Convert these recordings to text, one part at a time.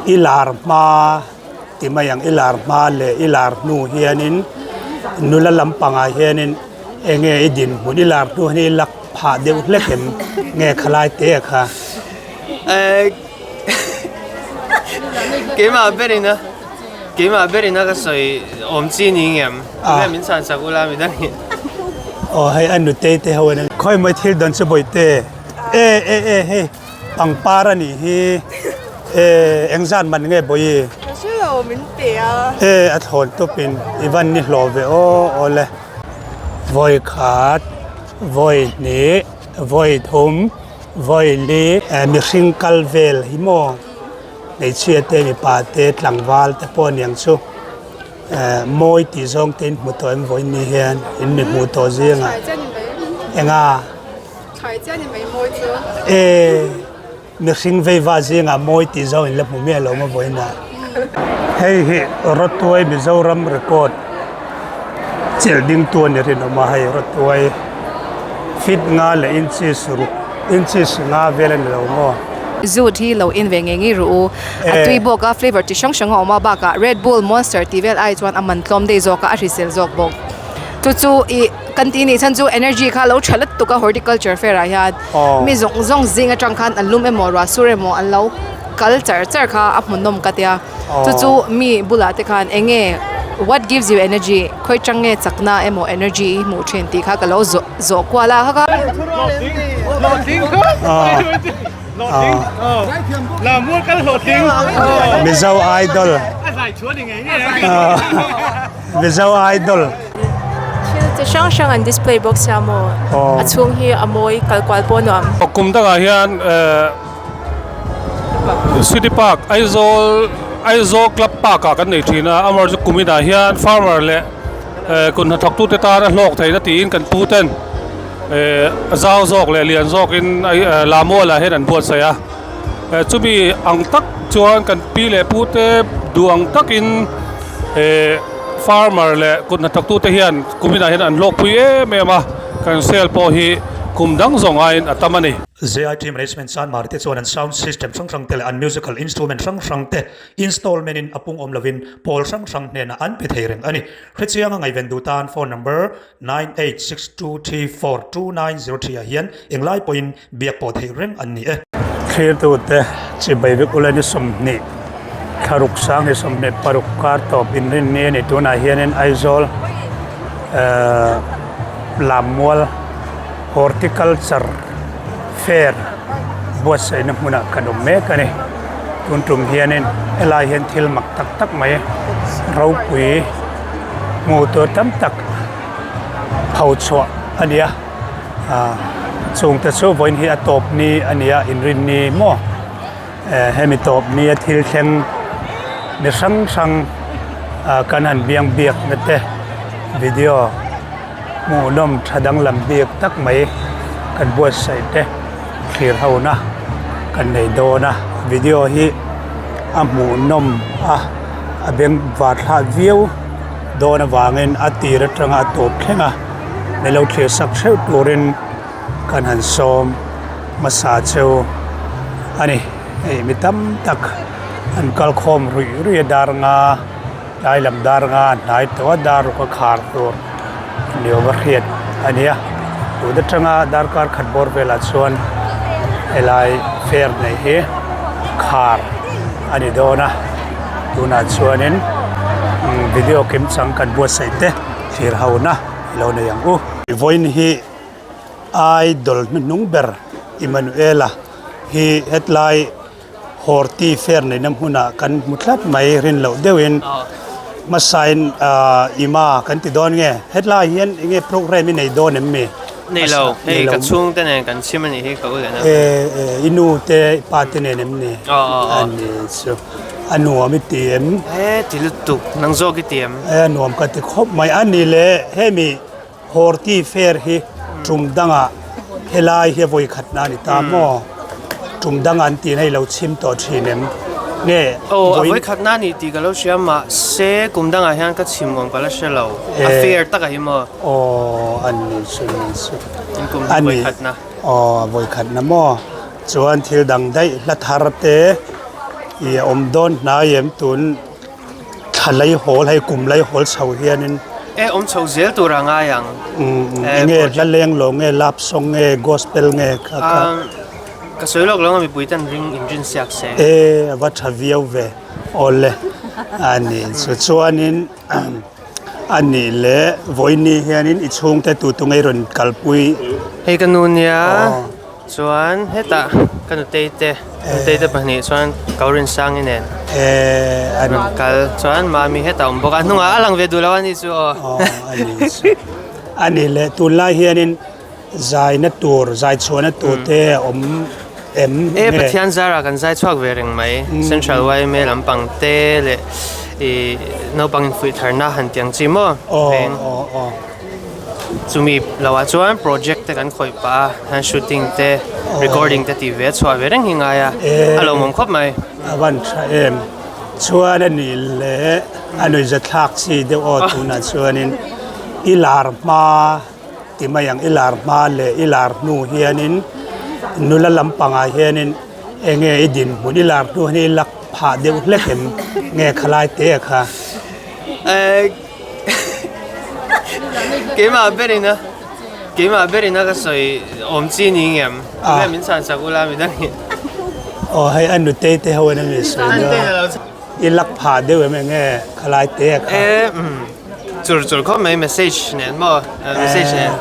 I lar hma ti mai ang, i lar hma leh i lar hnu hianin nula lampangah hianin eng nge i dinhmun, i lar hnu hian i lak phah deuh hlek em nge khalai te kha? Keimah berina keimah berina ka sawi awm chi ni ngem tinge min chhan sak ula midang in. Aw hei a nutei te ho in khawi mawi thil dawn chu bawihte e e e hei pangpar a nih hi e engzat man nge bawihi. Ka hre lo min pe a. E a thlawn tup in i van ni hlawh ve aw aw le vawi khat vawi hnih vawi thum. Vawili mihring kal vel hi maw hmeichhia te mipa te tlangval te pawh aniang chu mawi tih zawng te in hmu tawh em vawiin ni hian in mi hmuh tawh zingah enga e mihring veiva zingah mawi tih zawng in la hmu miah lo maw vawiin ah. Hei hi Rawtuai Mizoram record chelh ding tu a ni rinawm a, hei Rawtuai feet nga leh inches ruk inches nga vel a ni lo maw. Zut hi lo in ve ngei ngei rawh u. A tui bawk a, flavour chi hrang hrang a awm a, bakah Red Bull, Monster tih vel ai chuan a man tlawm daih zawk a, a hrisel zawk bawk. Chu chu ih kan tih nih chhan chu energy kha a lo tha lutuk a horticulture fair ah hian mi zawng zawng zing atang khan an lum emaw ruah sur emaw an lo kal char char kha a hmuhnawm ka tia chu chu mi bulah te khan eng nge what gives you energy khawi tang nge chakna emaw energy i hmuh thin tih kha ka lo zawh zawh kual a kha Mizo idol Mizo idol Thil chi hrang hrang an display bawk sia maw a chhung hi a mawi kal kual pawh a nuam. Kum dangah hian City Park Aizawl Aizawl Club Park ah kan nei thin a, amaherawhchu chu kum inah hian farmer leh kut hnathawktute tana hlawk theihna tiin kan pu ten zau zawk leh lian zawkin Lamual ah hian an buatsaih a, chumi ang tak chuan kan pi leh pu te duh ang takin farmer leh kut hnathawktute hian kum inah hian an hlawkpui em em a, kan sale pawh hi kum dang zawng aiin a tam a ni. ZIT Management Sanmar te chuan an sound system hrang hrang te leh an musical instrument hrang hrang te installment in a pung awm lovin pawl hrang hrang hnenah an pe thei reng a ni. Hrechianga ngaihven duh tan phone number 9862342903 ah hian englai pawhin biak pawh theih reng an ni e. Thlirtute chibai vek ula ni 20 thlaruk sang ni 26 kar tawp inrinni a ni. Tunah hianin Aizawl Lammual Horticulture Fair buatsaihna hmunah kan awm mek a ni. Tun tum hianin helai hian thil mak tak tak mai ropui hmuh tur tam tak pho chhuah a ni a. Ahh chungte chu vawiin hi a tawp ni a ni a inrinni maw eh hemi tawp ni a thil thleng mi hrang hrang ah kan han biang biakna te video Hmuhnawm tha danglam bik tak mai kan buatsaih te thlir ho na kan nei dawn a video hi a hmuhnawm a a beng var thlak viau dawn avangin a tir atanga a tawp thleng a min lo thlir sak theuh turin kan han sawm hmasa cheu a ni hei mi tam tak an kal khawm ruih ruih a dar nga. Tlai lam dar nga a hnai tawh a, dar ruk a khar tur ni awm a hriat a nia. Tun atanga darkar khat bawr velah chuan helai fair neih hi khar a ni dawn a, tunah chuanin video kimchang kan buatsaih te thlir ho na i lo nei ang u. Vawiin hi Idol hnuhnung ber Immanuela hi hetlai. Horti fair neihna hmunah kan hmu tlat mai rin loh deuhin hmasain ima kan ti dawn nge hetlai hian eng nge program i nei dawn em mi? Nei lo, hei ka chhungte nen kan chhim a nih hi ka u leh na. E i nu te i pa te nen em ni? A ni chu a nuam i ti em? E ti lutuk, nang zawk i ti em? E a nuam ka ti khawp mai a ni le hemi Horti fair hi tum dangah helai hi a vawi khat na a ni ta maw? Tum dangah an tihna i lo chhim tawh thin em? Nge Aw, a vawi khat na a ni tih ka lo hria mahse kum dangah hian ka chhim awm ka la hre lo. A fair takah hi maw? Aw, a ni chu ni chu. In kum hi vawi khat na. Aw, a vawi khat na maw? Chuan thil dang daih hla thar te. I a awm dawn hnai em tun thla lei hawl hei kum lei hawl chho hianin. E awm chho zel tur a ngai ang. Enge hla leng lo nge lap song nge gospel nge kha kha. Ka sawi lawk lo nga mipui ten ring in rin siak se. E a va tha viau ve awle a ni chu chuanin a nih leh vawiini hianin i chhungte tu tu ngei rawn kalpui. Hei ka nu nia. Chuan hetah ka nutei te, nutei te pahnih chuan Kaurinsângi nen an rawn kal. Chuan Mami hetah a awm bawk a, a hnungah a lang ve duh lo a ni chu aw. Aw a ni chu. A ni le, tunlai hianin zaina tur, zai chhuahna tur te a awm em nge? E Pathian zarah kan zai chhuak ve reng mai. Central yma lampang te leh ih naupang infuih tharna han ti ang chi maw? Aw aw aw. Chumi lohah chuan project te kan khawih pah a, han shooting te, recording te tih ve a chhuah ve reng hi ngai a, a lawmawm khawp mai. A van tha em. Chuan a nih leh a nuihza thlak chi deuh aw tunah chuanin i lar hma ti mai ang, i lar hma leh i lar hnu hianin nula lampangah hianin enge i dinhmun i lar hnu hian i lak phah deuh hlek em nge khalai te kha. Keimah berina keimah berina ka sawi awm chi ni ngem tunge min chhan sak ula midang hi aw hei a nutei te ho in a mi sawi dawn i lak phah deuh em enge khalai te a kha e chur chur khawp mai message nen maw message nen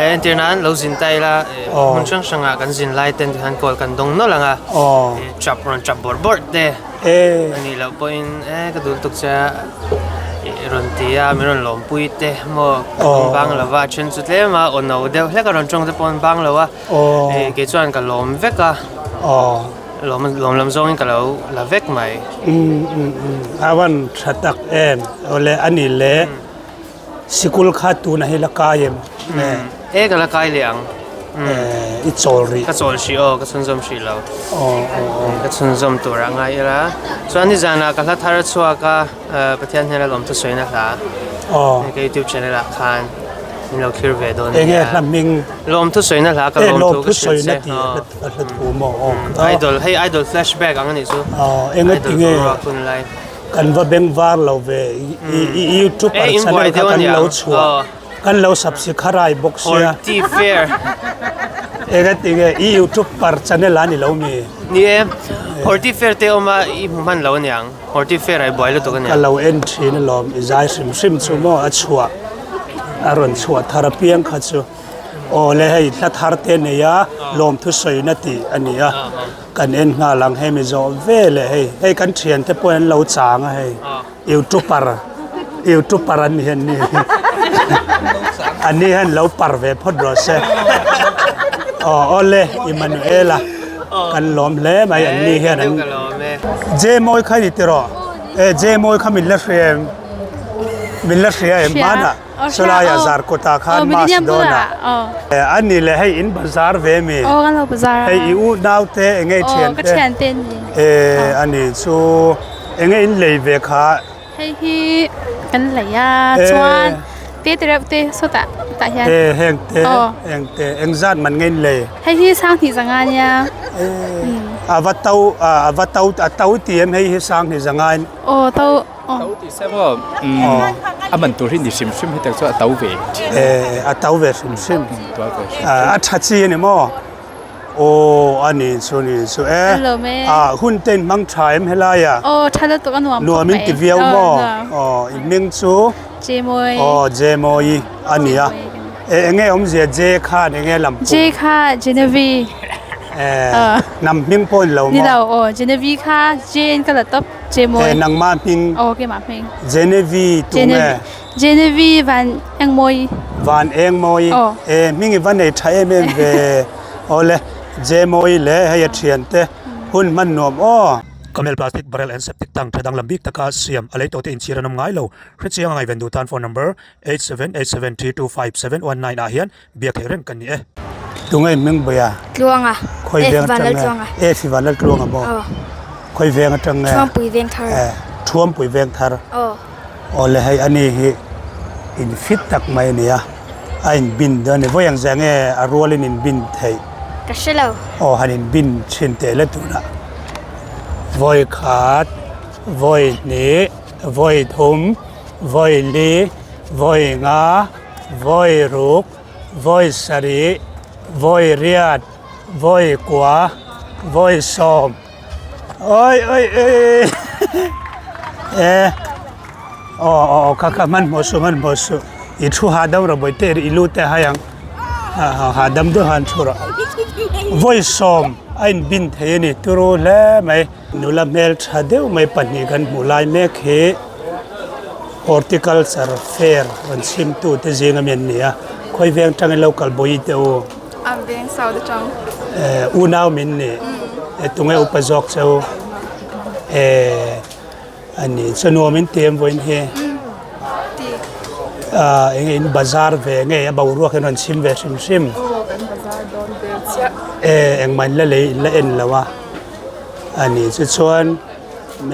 entir nan lo zin ta ila hmun hrang hrangah kan zin lai ten tikhan call kan dawng nawlh ang a chap rawn chap bawrh bawrh te. A nih loh pawhin e ka dul tuk che a i rawn ti a min rawn lawmpui te maw ka tum bang lo va a then chu tlem a aw no deuh hlek a rawn tawng te pawh an bang lo a kei chuan ka lawm vek a lawm lawm lam zawngin ka lo la vek mai. A van tha tak em awle a nih leh Sikul kha tuna hi la kai em? E ka la kai leh ang. I chawl rih. Ka chawl hrih aw, ka chhunzawm hrih lo. Ka chhunzawm tur a ngai ila. Chuan nizanah ka hla thar a chhuak a, Pathian hnena lawmthu sawina hla. Ka YouTube channel ah khan min lo thlir ve dawn nia. Enge hla hming? Lawmthu sawina hla ka lawmthu ka hrilh che. Ka hla thu maw? Idol, hei Idol flashback ang a nih chu. Enge tinge? Idol boruak hun lai. Kan va beng var lo ve i youtuber channel kha kan lo chhuah kan lo subscribe bawk sia enga tinge i youtuber channel a ni lo mi. Ni e Horti fair te awm a i hmu hman lo aniang Horti fair ah i buai lutuk aniang. Ka lo en thin alawm i zai hrim hrim chu maw a chhuah a rawn chhuah thar apiang kha chu aw le hei hla thar te nei a lawmthu sawina tih a ni a. Kan en nghal ang hemi zawh ve leh hei hei kan thian te pawh an lo chang a hei youtuber youtuber an ni hian ni an ni hian lo par ve phawt rawh se aw awle Emmanuela kan lawm hle mai an ni hian an J mawi kha ni tiraw e J mawi kha min la hria em min la hria em hmanah Chulai ah zar kawt ah khan mass dawn ah a ni leh hei in bazar ve mi hei i u nau te enge i thian te e a ni chu enge in lei ve kha hei hi kan lei a chuan te te reuh te sawtah tah hian e heng te heng te engzat man nge in lei hei hi sanghnih zanga nia a va to a va to a to ti em hei hi sanghnih zanga in aw to To ti se maw a man tur hi ni hrim hrim hi tak chuan a to ve thin. E a to ve hrim hrim. A tha chi a ni maw? Aw a ni chu ni chu e. A hun te in hmang tha em helai ah? Aw tha lutuk a nuam khawp mai. Nuam in ti viau maw? Aw i hming chu? Jemawi. Aw Jemawi a ni a. E enge awmzia J khan enge lam pum? J kha Genevieve. E hnam hming pawh ni lo maw? Ni lo aw Genevieve kha J in ka la tawp. He nangmah hming. Aw keimah hming. Genevieve tu nge? Genevieve Van Engmawi. Van Engmawi. Aw. E hming i va nei tha em em ve. Awle Jemawi leh hei a thian te hun hman nuam aw. Camel plastic barrel and septic tank tha danglam bik taka siam a lei tawhte inchhir an awm ngai lo. Hrechiang a ngaihven duh tan phone number 8787325719 ah hian Biak theih reng kan ni e. Tunge in hming buia? Tluanga. Khawi veng atang nge? F Vanlal Tluanga maw? Aw. Khawi veng atang nge? Thuampui veng thar. Eh, Thuampui veng thar. Aw. Aw le hei ani hi in fit tak mai a nia. A in bin dawn a ni. Vawi ang zia nge a rualin in bin theih? Ka hre lo. Aw han in bin thin teh le tunah. Vawi khat, vawi hnih, vawi thum, vawi li, vawi nga, vawi ruk, vawi sarih, vawi riat, vawi kua, vawi sawm. Oi oi oi e aw aw kha kha hmanhmawh suh hmanhmawh suh i thu hahdam rawh bawihte i lu te a hai ang hahdam deuh han thu rawh vawi sawm a inbin thei a ni turu hle mai nula hmeltha deuh mai pahnih kan hmuh lai mek hi horticulture fair rawn chhimtu te zing ami an ni a khawi veng tangin lo kal bawi teh u. A veng sau te chang. Eh, unau min ni. Eh, tunge upa zawk cheu. Eh, ani chu nuam in ti em vawiin hi. Ti. Ah, enge in bazar ve nge a boruak in rawn chhim ve hrim hrim. Aw, kan bazar dawn ve chiah. Eh, engmah in la lei in la en lo a. Ani chu chuan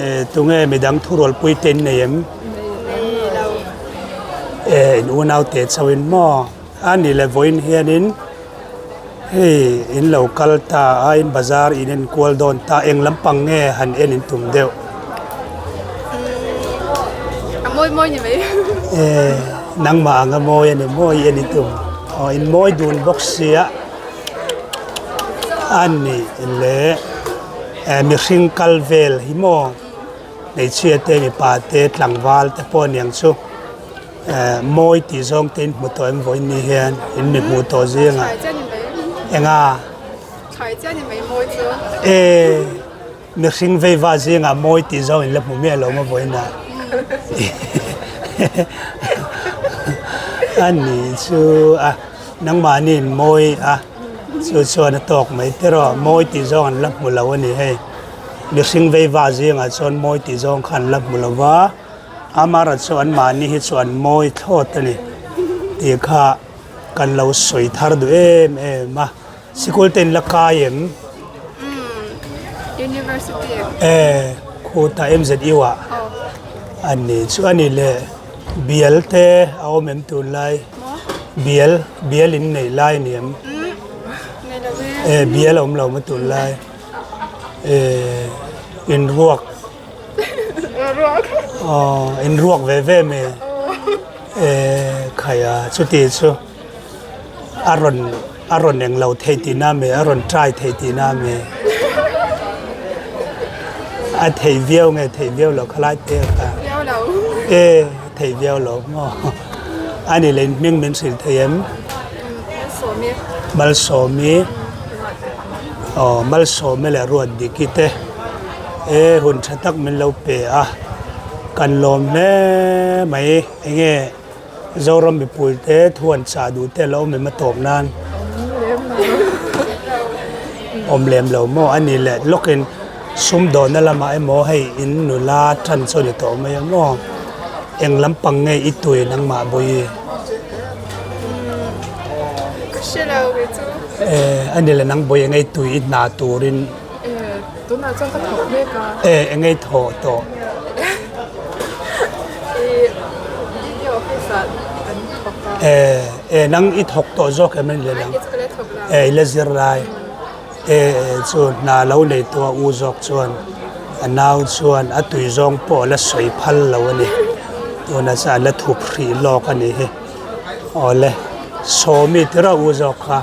eh, tunge midang thurualpui te in nei em? Nei lo. Eh, in unau te chauh in maw? A ni leh vawiin hianin hei in lo kal ta a in bazar in en kual dawn ta eng lampang nge han en in tum deuh. A mawi mawi ni mai. Eh nangmah anga mawi a ni mawi en in tum aw in mawi dun bawk sia a ni leh eh mihring kal vel hi maw hmeichhia te mipa te tlangval te pawh aniang chu. Mawi tih zawng te in hmu tawh em vawiin ni hian in mi hmuh tawh zingah enga e mihring veiva zingah mawi tih zawng in la hmu miah lo maw vawiin ah a ni chu a nangmahni in mawi a chu chuan a tawk mai te rawh mawi tih zawng an la hmu lo a ni hei mihring veiva zingah chuan mawi tih zawng kha an la hmu lo va. Amara chu anmahni hi chu an mawi thlawt a ni tih kha kan lo sawi thar duh em em a, sikul te in la kai em? University em? E, khutah MZU ah a ni chu a ni le bial te a awm em tunlai? Bial, bial in neih lai a ni em? E, bial a awm lo maw tunlai? E, inruak. Aw in ruak ve ve mai eh khai a chuti chu a rawn a rawn eng lo thei tih na mai a rawn try thei tih na mai a thei viau nge thei viau lo khalai te kha eh thei viau lo maw a ni leh hming min hrilh thei em Malsawmi aw Malsawmi leh Ruatdiki te. E hun tha tak min lo pe a, kan lawm hle mai enge Zoram mipui te thu an chah duh te lo awm em a tawp nan awm lem lo maw a ni leh lawkin sumdawnna lamah emaw hei in nula tan chu a ni tawh mai a maw eng lampang nge i tui nangmah bawi e a ni leh nang bawi enge i tui i hna turin. Tunah chuan ka thawk mek a. E, eng ei thawh tawh? I video office ah kan thawk a. E, e nang i thawk tawh zawk em ani le nang? Ai ka la thawk lo. E, i la zir lai. E, chu hna lo nei tawh a u zawk chuan a nau chuan a tui zawng pawh a la sawi phal lo a ni. Tunah chuan a la thup hrih lawk a nih hi. Awle, Sawmi tir a u zawk kha.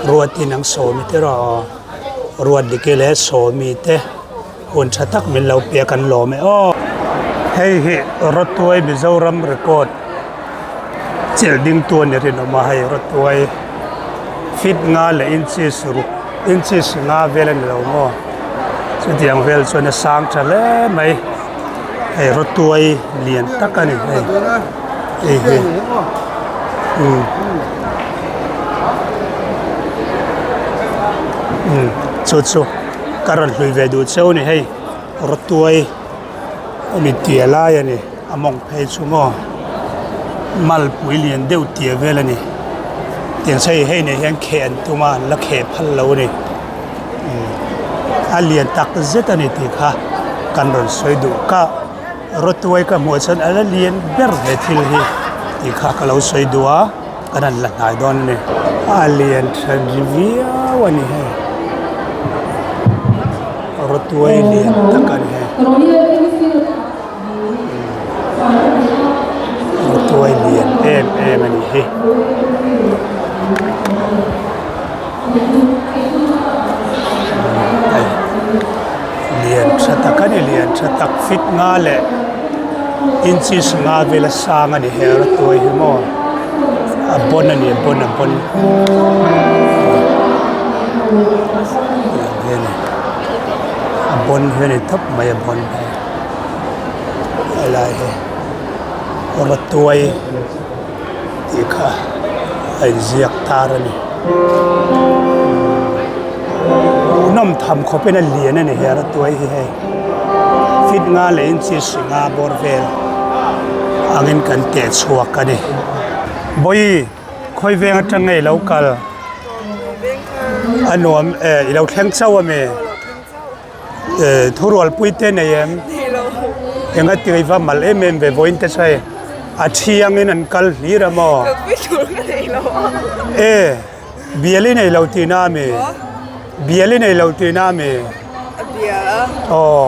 Ruatin ang Sawmi te rawh aw Ruatdiki leh Sawmi te hun tha tak min lo pek an lawm e aw. Hei hi Rawtuai Mizoram record chelh ding tu a ni rinawm a hei Rawtuai feet nga leh inches ruk inches nga vel a ni lo maw chutiang vel chuan a sang tha hle mai hei Rawtuai lian tak a ni hei hei hi. Umm chu chu ka rawn hlui ve duh cheu a ni hei rawtuai a mi tia lai a ni a mawng phei chu maw malpui lian deuh tia vel a ni tiang che hei hei nen hian kheh an tum a an la kheh phal lo a ni umm a lian tak zet a ni tih kha kan rawn sawi duh ka. Rawtuai ka hmuh chuan a la lian ber he thil hi tih kha ka lo sawi duh a, kan han la hnai dawn a ni. A lian tha ri viau a ni hei. Rawtuai lian tak a ni hei. Rawtuai lian em em a ni hi. Hei lian tha tak a ni lian tha tak fit nga leh inches nga vela sang a ni he rawtuai hi maw a bon a ni a bon a bon. A bon hi a ni tawp mai a bon hi helai hi rawtuai tih kha a inziak tar a ni nawm tham khawp in a lian a ni he rawtuai hi hei fit nga leh inchi si nga bawr vel angin kan teh chhuak a ni bawi. Khawi veng atang nge i lo kal? A nuam e, i lo thleng chauh a mi? E, thurualpui te nei em? Enga ti i va mal em em ve vawiin te sawi a thiangin an kal hlir a maw? E, bial i nei lo tihna a mi? Bial i nei lo tihna a mi? Aw.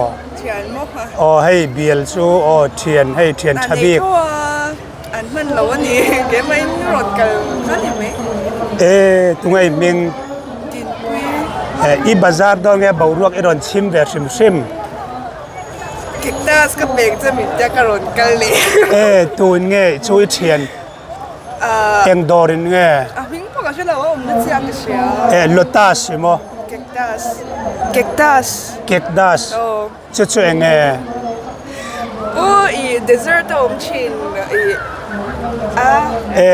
Aw hei bial chu aw thian hei thian tha bik. An hman lo a ni, keimahin rawn kal kha ni mai. E, tunge i hming? Dinpui. E, i bazar dawn nge boruak i rawn chhim ve hrim hrim? Cactus ka pek che min tia ka rawn kal leh. E, tun nge chu i thian? Eng dawr in nge? A hming pawh ka hre lo, a awmna chiah ka hria. E, lotus i maw? Cactus. Cactus. Cactus. Aw. Chu chu eng nge? U i dessert a awm thin i a. E,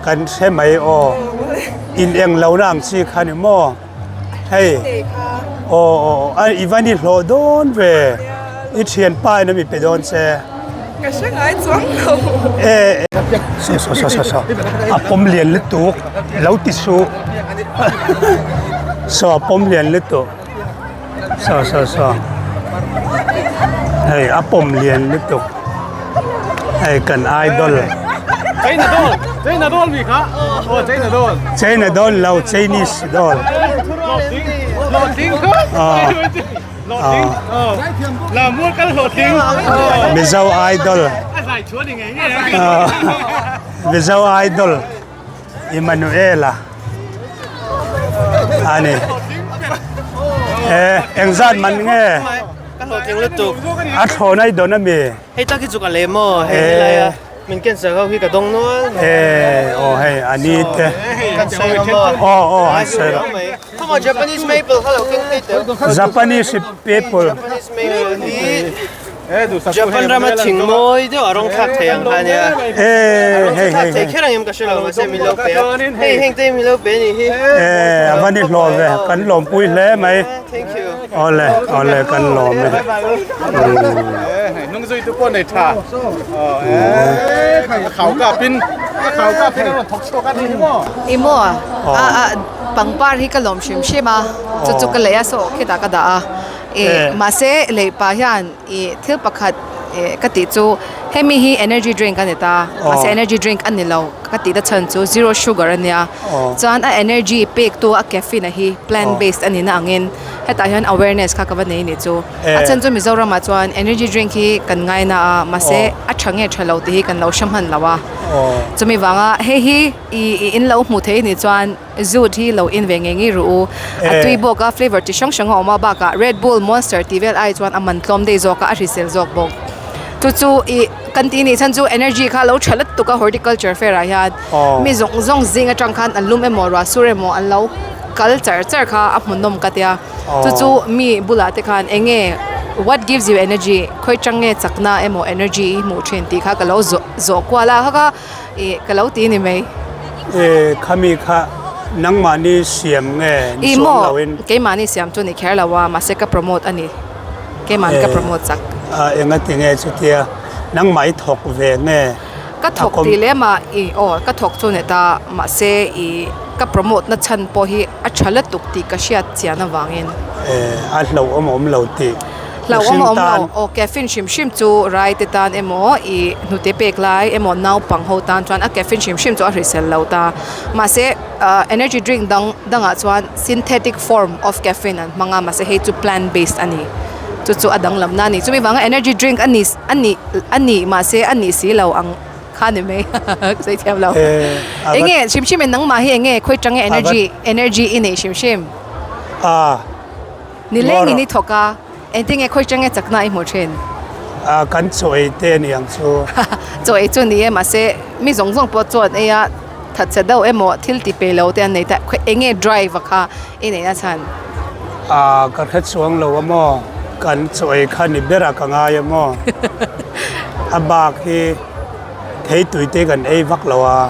kan hre mai aw. In eng lo na ang chi kha ni maw? Hei. Aw aw a i va ni hlawh dawn ve. I thianpa in a mi pe dawn che. Ka hre ngai chuang lo. E, so so so so so a pawm lian lutuk lo ti suh. So a pawm lian lutuk. Saw saw saw hei a pawm lian lutuk hei kan idol China doll China doll mi kha oh China doll China doll lo Chinese doll Mizo idol Mizo idol Immanuela a ni e engzat man nge ka hlawhtling lutuk a thlawn a i dawn ami hei tak hi chu ka lem aw hei helai a min cancer ho hi ka dawng nual e aw hei a ni te kan sawi ang maw aw aw an sawi rawh come on Japanese maple kha lo keng phei teh Japanese people Japanese maple hi Japan rama thing mawi deuh a rawng thlak thei ang kha ania. A rawng chu thlak thei kher angem ka hre lo mahse min lo pe a. Hei heng te hi min lo pe a nih hi. E a va ni hlawm ve kan lawmpui hle mai. Thank you. Awle awle kan lawm e. Hnung zui tu pawh nei tha. A khau kap in a khau kap in a rawn thawk chhuak a ni hi maw. I maw a a pangpar hi ka lawm hrim hrim a chu chu ka lei a saw khitah ka dah a. Ih mahse lei pah hian ih thil pakhat ih ka tih chu hemi hi energy drink a ni ta mahse energy drink a ni lo ka tih na chhan chu zero sugar a nia chuan a energy pek tu a caffeine a hi plant based a ni na angin hetah hian awareness kha ka va nei a nih chu a chhan chu Mizoram ah chuan energy drink hi kan ngai na a mahse a tha nge tha lo tih hi kan lo hre hman lo a chumi vanga hei hi ih in lo hmuh theih a nih chuan. Zut hi lo in ve ngei ngei ru u. A tui bawk a, flavour chi hrang hrang a awm a, bakah Red Bull, Monster tih vel ai chuan a man tlawm daih zawk a, a hrisel zawk bawk. Chu chu ih kan tih nih chhan chu energy kha a lo tha lutuk a horticulture fair ah hian mi zawng zawng zing atang khan an lum emaw ruah sur emaw an lo kal char char kha a hmuhnawm ka tia. Chu chu mi bulah te khan eng nge what gives you energy khawi tang nge chakna emaw energy i hmuh thin tih kha ka lo zawh zawh kual a kha kha. Ih ka lo ti ni mai. E khami kha nangmahni siam nge ni chuang lo in. Ih maw keimahni siam chu ni kher lo a mahse ka promote a ni keimahni ka promote chak. A enga ti nge chutia nangmah i thawk ve nge. Ka thawk tih lem a ih aw ka thawk chu ni ta mahse ih ka promote na chhan pawh hi a tha lutuk tih ka hriat chian avangin. E a hlauhawm awm lo tih. Hlauhawm a awm lo. Aw caffeine hrim hrim chu rai te tan emaw ih hnute pek lai emaw naupang ho tan chuan a caffeine hrim hrim chu a hrisel lo ta. Mahse ah energy drink dang dangah chuan synthetic form of caffeine an hmang a mahse hei chu plant based a ni. Chu chu a danglam na a ni. Chumi vanga energy drink a ni a ni a ni mahse a nih si lo ang kha ni mai ka sawi thiam lo. Enge hrim hrim e nangmah hi enge khawi tang nge energy energy i neih hrim hrim? A. Ni lengin i thawk a, engtin nge khawi tang nge chakna i hmuh thin? A kan chaw ei te a ni ang chu. Chaw ei chu ni e mahse mi zawng zawng pawh chuan ei a thatchhe deuh emaw thil ti pe lo te an nei ta eng nge drive a kha i neih na chhan? A ka hre chuang lo a maw, kan chaw ei kha ni ber a ka ngai a maw. A bak hi thei tui te kan ei vak lo a,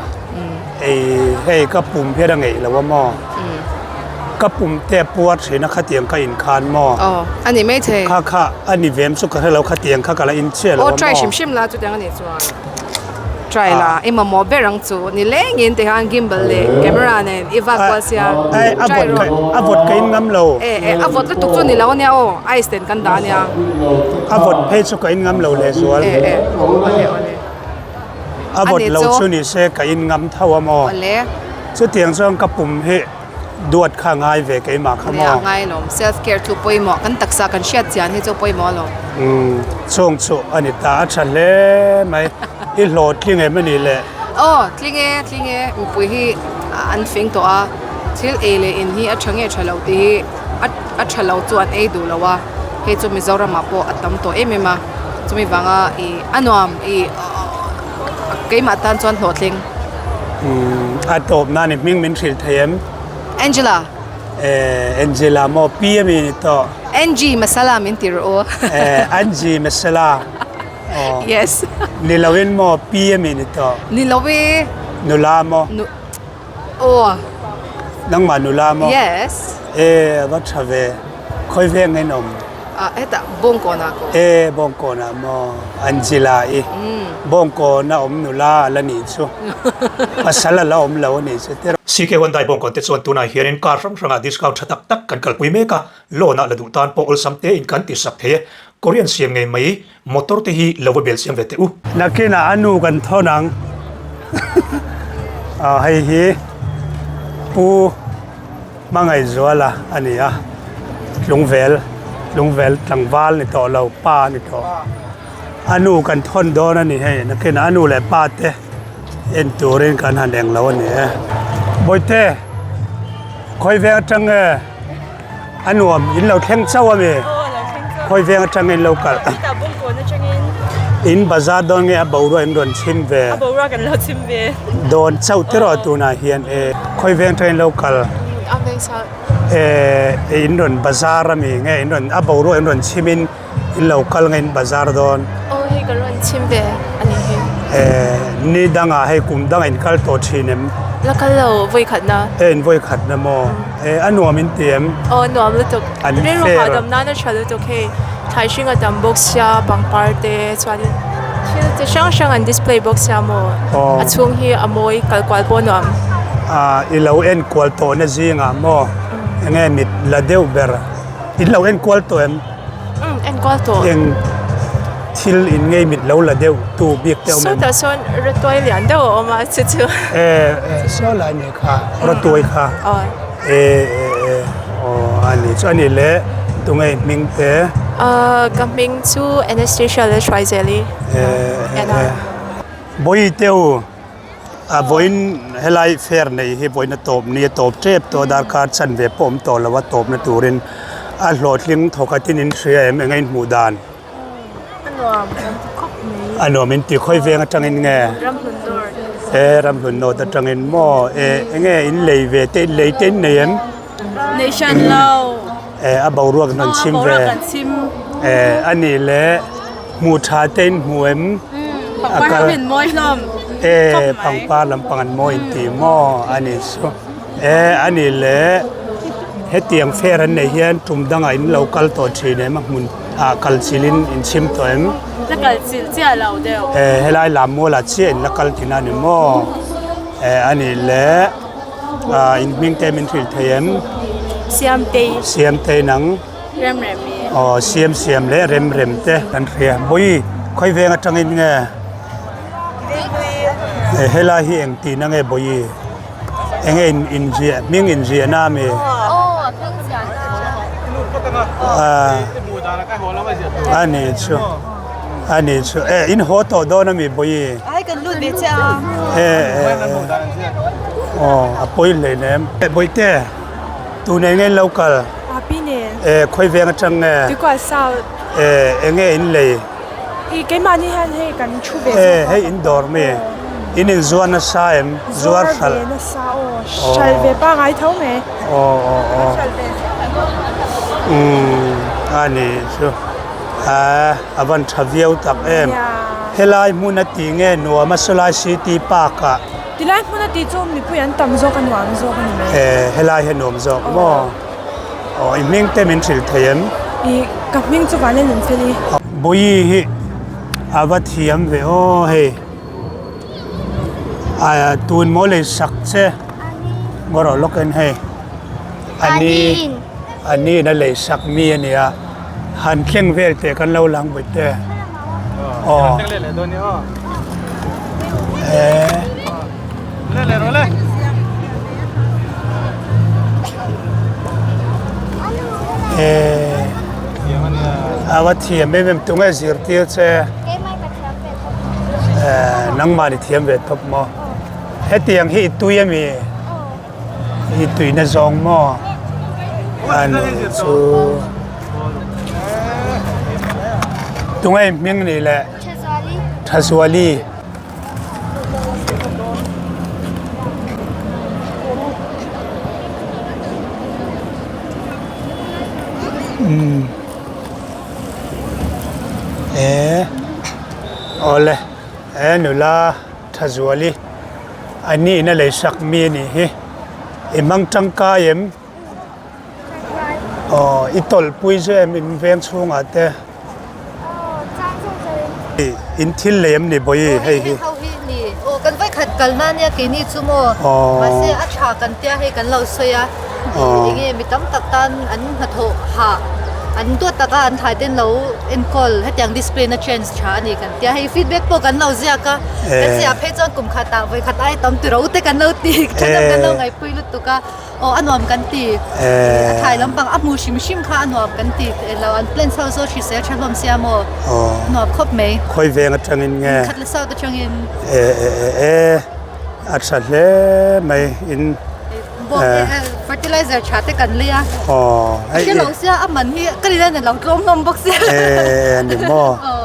ei hei ka pum hian a ngeih lo a maw. Ka pum te a puar thin a khatiang ka in khan maw. Aw a ni maithei. Kha kha a ni vem chu ka hre lo khatiang kha ka la in chiah lo a maw. Aw try hrim hrim la chutiang a nih chuan. Try la i mamawh ber ang chu ni lengin tikhan gimbal leh camera nen i vak kual sia try rawh. A vawt ka in ngam lo. E e a vawt lutuk chu ni lo ania aw ice ten kan dah ania. A vawt phei chu ka in ngam lo lehzual. E e awle awle. A vawt lo chu ni se ka in ngam tho a maw. Awle. Chutiang chuan ka pum hi duat kha ngai ve keimah kha maw. Nia ngai lawm self care chu pawimawh kan taksa kan hriat chian hi chu pawimawh alawm. Umm chung chu a ni ta a tha hle mai i hlawh tling em a nih le. Aw tling e tling e mipui hi an fing tawh a thil ei leh in hi a tha nge tha lo tih hi a a tha lo chu an ei duh lo a hei chu Mizoram ah pawh a tam tawh em em a chumi vanga ih a nuam ih Keimah tan chuan hlawhtling. Umm a tawp nan i hming min hrilh thei em? Angela. Eh Angela maw pi a mi ni tawh? Angie Masala min ti rawh u. Eh Angie Masala aw. Yes. Ni lo in maw pi a mi ni tawh? Ni lo e. Nula maw? Nu aw. Nangmah nula maw? Yes. Eh a va tha ve. Khawi veng nge in awm? Ah hetah Bawngkawnah ko. E Bawngkawnah maw Angela i Bawngkawn a awm nula a la nih chu pasal a la awm lo a nih chu tir. CK Hyundai Bawngkawn te chuan tunah hianin car hrang hrangah discount tha tak tak kan kalpui mek a, loan ah la duh tan pawh awlsam tein kan ti sak thei e. Korean siam ngei mai motor te hi lo va bel siam ve teh u. Nakinah a nu kan thawn ang. Aw hei hi Pu. Hmangaihzuala a ni a, Tlungvel, Tlungvel tlangval ni tawh lo, pa a ni tawh. A nu kan thawn dawn a ni hei, nakinah a nu leh pa te en turin kan han eng lo a ni e. Bawihte, khawi veng atang nge a nuam in lo thleng chauh a mi? Khawi veng atang nge in lo kalh? In bazar dawn nge a boruak in rawn chhim ve? A boruak kan lo chhim ve. Dawn chauh te rawh tunah hian e khawi veng train lo kal A veng sa. E in rawn bazar a mi nge in rawn a boruak in rawn chhim in in lo kal nge in bazar dawn. Aw hei ka rawn chhim ve a ni hi. E ni dangah hei kum dangah in kal tawh thin em? La kal lo vawi khat na. E in vawi khat na maw? E a nuam in ti em? Aw nuam lutuk. An Rilru fair. hahdam nan a tha lutuk hei. Thlai hring a tam bawk sia pangpar te chuanin thil chi hrang hrang an display bawk sia maw a chhung hi a mawi kal kual pawh nuam. Ah i lo en kual tawh na zingah maw enge mit la deuh ber in lo en kual tawh em? Umm en kual tawh. Eng thil in ngei mit lo la deuh tu bik te awm em? Sawtah sawn rawtuai lian deuh a awm a chu chu. E e saw lai nih kha rawtuai kha. Aw. E e e aw a ni chu a ni le tunge i hming te? Ahh ka hming chu Anastasia Lalhruaizeli. E e e Bawi te u a vawiin helai fair nei hi vawiin a tawp ni a tawp tep tawh a darkar chanve pawh awm tawh lo a tawpna turin a hlawhtling thawk a tin in hria em eng a inhmuh dan? A nuam kan ti khawp mai. A nuam in ti khawi veng atangin nge? Ramhlun North. E Ramhlun North atangin maw e enge in lei ve te in lei te in nei em? Nei hran lo. E a boruak an chhim ve. A boruak an chhim. E a nih leh hmuh tha te in hmu em? Pangpar ho in mawi hlawm. E pangpar lampang an mawi in ti maw a nih chu. E a nih leh hetiang fair an neih hian tum dangah in lo kal tawh thin em a hmun ah kal chilh in in chhim tawh em? La kal chilh chiah lo deuh. E helai lam mualah chiah in la kal thin a ni maw? E a nih leh ah in hming te min hrilh thei em? Siamtei. Siamtei nang? Remremi. Aw siam siam leh rem rem te kan hria. Bawi khawi veng atangin nge helai hi eng tihna nge bawi enge in inziah hming inziah na ami? A ni chu a ni chu e in haw tawh dawn ami bawi? E e aw a pawi hleinem. Bawihte. Tun eng nge in lo kal? Api nen. Eh khawi veng atang nge? Tuikual South. Eh eng nge in lei? I keimahni hian hei kan thu ve zawk a. Eh hei in dawr mi? In in zuar nasa em? Zuar ve nasa aw. Hral ve pangai tho mai. Aw aw aw. Umm a ni chu. Ah a van tha viau tak em. Helai hmun a tih nge nuam a sawlai city park ah. Tilai hmun a tih chu mipui an tam zawk a nuam zawk a ni mai. Eh helai hi a nuam zawk maw? Aw i hming te min hrilh thei em? I ka hming chu Vanlal Nunfeli. Bawi hi a va thiam ve aw hei. A tun maw lei sak che ngaw rawh lawk in hei. Ani ani in a lei sak mi a nia han thleng vel teh kan lo lang bawih te. Aw. Eh. A va thiam em em tunge zirtir che. Eh nangmah ni thiam ve tawp maw. Hetiang hi i tui ami? I tuina zawng maw a ni chu tunge hming ni le Thazuali umm eh awle he nula Thazuali. A nihna lei sak mi a nih hi. I hmang tangkai em? Aw, i tawlhpui chu em in veng chhungah te? In thil lei em ni Bawi hei hi? Ho hi ni. Aw, kan vawikhat kalna ania keini chu maw? Mahse a tha kan tia hei kan lo sawi a. Enge mi tam tak tan an hnathawh hah an duat taka an thai ten lo enkawl hetiang display na chance tha a ni kan tia hei feedback pawh kan lo ziak a kan ziah phei chuan kum khatah vawi khat ai tam tiro te kan lo ti thahnem kan lo ngaihpui lutuk a aw a nuam kan ti a thlai lampang a hmu hrim hrim kha a nuam kan ti lo an plants ho saw hrisel tha hlawm sia maw a nuam khawp mai khawi veng atangin nge khat la south atangin e e e a tha hle mai in Fertilizer tha te kan lei a. Aw. Hei lo sia a man hi ka rin a lo tlawm hlawm bawk sia. Eh ani maw. Aw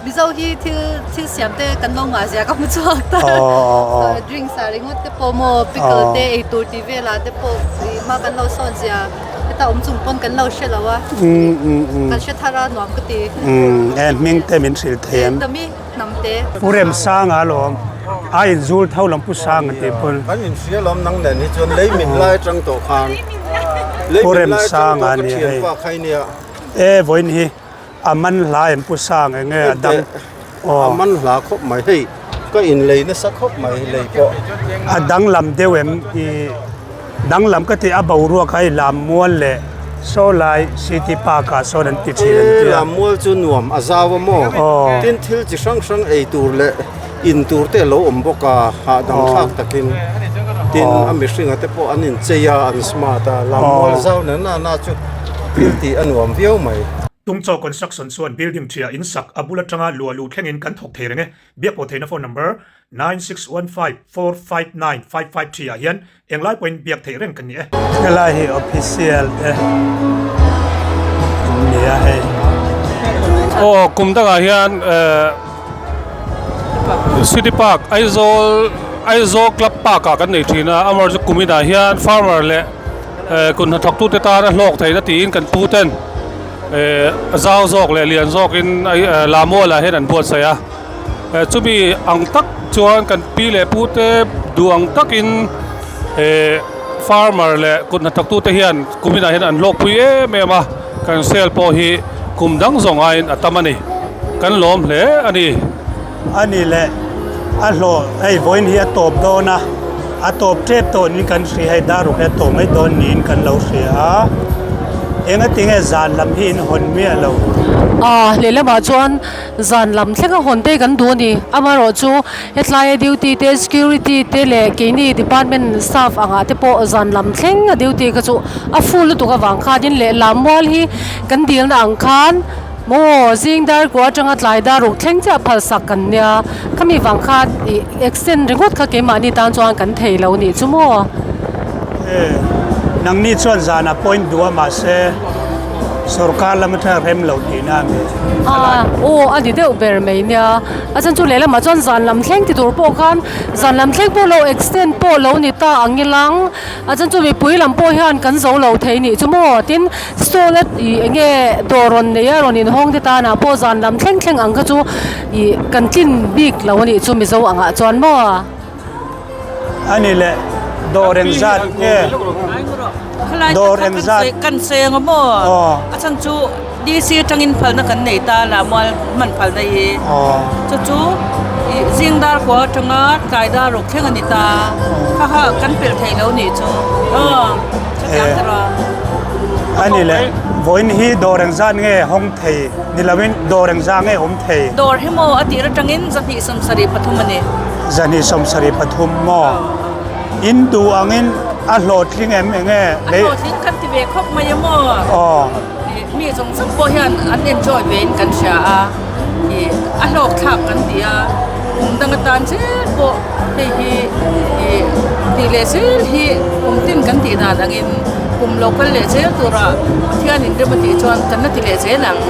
Mizo hi thil thil siam te kan lo ngah zia ka hmu chhuak ta. Aw aw aw. Drinks ah ringawt te pawh maw pickle te ei tur tih velah te pawh ih hma kan lo sawn zia heta awm chung pawn kan lo hre lo a. Um um um. Kan hre thar a nuam ka ti. Um eh hming te min hrilh thei em. Tami. Hnamte. Pu Remsanga alawm a inzul tho lam Pu Sanga tih pawn. Kan inhria lawm nang nen hi chuan lei min lai atang tawh khan Pu Remsanga a ni hei. E vawiin hi a man hla em Pu Sanga enge a dang aw. A man hla khawp mai hei ka inlei nasa khawp mai lei pawh. A danglam deuh em i. Danglam ka tih a boruak a i Lammual leh Sawlai City Park ah sawn an ti thin an tia. Lammual chu nuam a zau a maw? Tin thil chi hrang hrang ei tur leh in tur te a lo awm bawk a, hahdam thlak takin. Tin a mihringa te pawh an inchei a, an smart a, Lammual zau na na na chu thil tih a nuam viau mai. Tungchaw Construction chuan building ṭhia in sak a bul aṭanga luah luh thlengin kan thawk thei reng e. Biakpawh theihna phone number 9615459553 ah hian englai pawhin biak theih reng kan ni e. Helai hi official te an ni a hei. Aw kum dangah hian eh City Park Aizawl Aizawl Club Park ah kan nei thin a amaherawhchu kum inah hian farmer leh eh kut hnathawktute tana hlawk theihna tiin kan pu ten eh zau zawk leh lian zawkin Lamualah hian an buatsaih a. Chumi ang tak chuan kan pi leh pu te duh ang takin eh farmer leh kut hnathawktu te hian kuminah hian an hlawkpui em em a, kan sale pawh hi kum dang zawng aiin a tam a ni, kan lawm hle a ni. A ni leh a hlawh hei vawiin hi a tawp dawn a, a tawp tep tawh niin kan hria hei daruk hi a tawp mai dawn niin kan lo hria a. Engatinge zan lam hi in hawn miah lo? A, lehlamah chuan zan lam thleng a hawn te kan duh a ni. Amaherawhchu hetlaia duty te, security te leh keini department staff angah te pawh zan lam thleng a duty kha chu a full lutuk avang khanin leh lammual hi kan dilna ang khan maw zing dar kua atanga tlai dar ruk thleng chiah phalsak kan nia. Khami vang khan ih extend ringawt kha keimahni tan chuan kan thei lo nih chu maw? E, nangni chuan zanah point duh a mahse sorkar lam atanga rem lo tihna a mi? A, aw a ni deuh ber mai nia. A chhan chu lehlamah chuan zan lam thleng ti tur pawh khan zan lam thleng pawh lo extend pawh lo ni ta ang ilang. A chhan chu mipui lam pawh hian kan zo lo thei nih chu maw? Tin, stall a ih eng nge dawr rawn nei a rawn inhawng te tanah pawh zan lam thleng thleng ang kha chu ih kan tlin bik lo a nih chu Mizo angah chuan maw? A ni le, dawr eng zat nge? Dawr eng zat? Kan seng a maw? A chhan chu DC atangin phalna kan nei ta la mual hman phalna hi. Chu chu zing dar kua atanga tlai dar ruk thleng a ni ta. Kha kha kan pelh thei lo nih chu. Chutiang te rawh. A ni le, vawiin hi dawr eng zat nge hawng thei? Ni lovin dawr eng zah nge awm thei? Dawr hi maw a tir atangin 273 a ni. 273 maw? In duh angin a hlawhtling em eng nge? A hlawhtling kan ti ve khawp mai a maw? Aw. Mi zawng zawng pawh hian an enjoy ve in kan hria a, ih a hlawk thlak kan ti a, kum dang atan zel pawh hei hi ih tih leh zel hi kum tin kan tih dan angin kum lo kal leh zel tura Pathianin rem a tih chuan kan la ti leh zel ang.